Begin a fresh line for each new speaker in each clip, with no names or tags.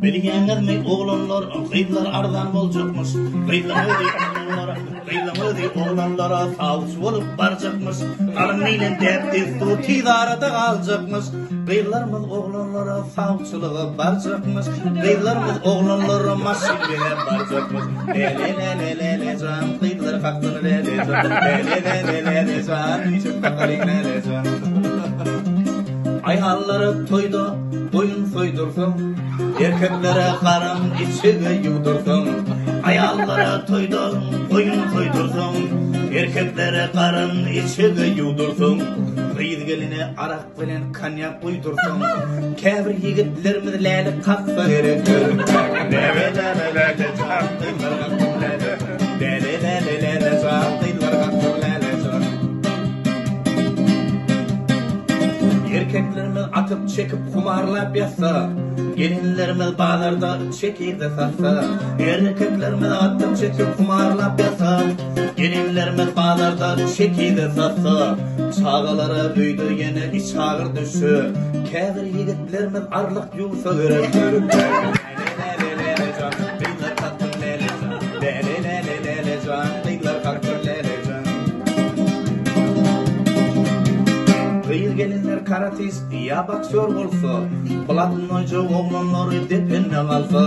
Bilýäňizmi oglanlar, gyzlar arzan boljakmyş. Gyzlaň özi oglanlara, gyzlaň özi oglanlara sawçy bolup barjakmyş. Galyň diýlen däp-dessur tiz arada galjakmyş. Gyzlarymyz oglanlara sawçylyga barjakmyş. Gyzlarymyz oglanlara maşyn bezäp barjakmyş. Lele-lele-lele jan, gyzlar kakdyny lele jan. Lele-lele-lele jan, üýşüp kakalyň lele jan. Aýallara toýda goýun soýdursaň, erkeklere garam içege ýuwdursaň. Aýallara toýda goýun soýdursaň, erkeklere garam içege ýuwdursaň. Gyz geline arak bilen konýak guýdursaň, käbir ýigitlerimiz lälik kaksa gerek. Lele lele lele jan gyzlar kakdyr lele. Lele lele lele jan gyzlar kakdyr lele jan. Erkeklerimiz atyp çekip humarlap ýatsa, gelinlerimiz bazarda çekirde satsa. Erkeklerimiz atyp çekip humarlap ýatsa, gelinlerimiz bazarda çekirde satsa. Çagalara öýde ýene içagyr düşse, käbir ýigitlerimiz arlyk ýuwsa gerek. Gyz-gelinler karatist ýa boksýor bolsa, Platnoýja oglanlary depende galsa.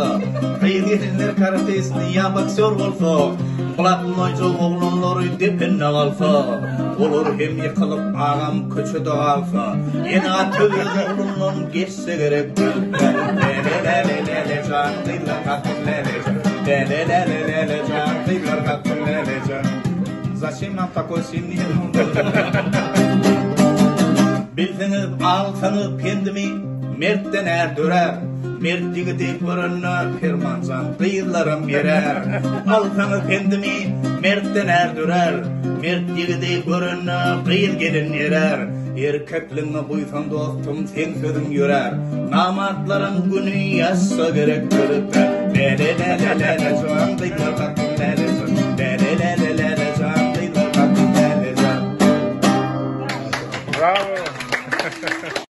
Gyz-gelinler karatist ýa boksýor bolsa, Platnoýja oglanlary depende galsa. Olar hem ýykylyp agam köçede galsa, Ýene ata öz oglundan geçse gerek. Lele-lele-lele jan, gyzlar kakdyr lele jan. Lele-lele-lele jan, gyzlar kakdyr lele jan. Zaçem nam takoý simni Bilseňiz, alsaňyz pendimi, Mertden är dörär. Mert ýigidi görende Permanjan gyzlaram erär. Alsaňyz pendimi, Mertden är dörär. Mert ýigidi görende gyz-gelin erär. Erkekligiňe buýsan dostum, seň sözüň ýörär. Namartlaryň güni ýazsa gerek dörüp. Lele-lele-lele jan, gyzlar kakdyr lele jan.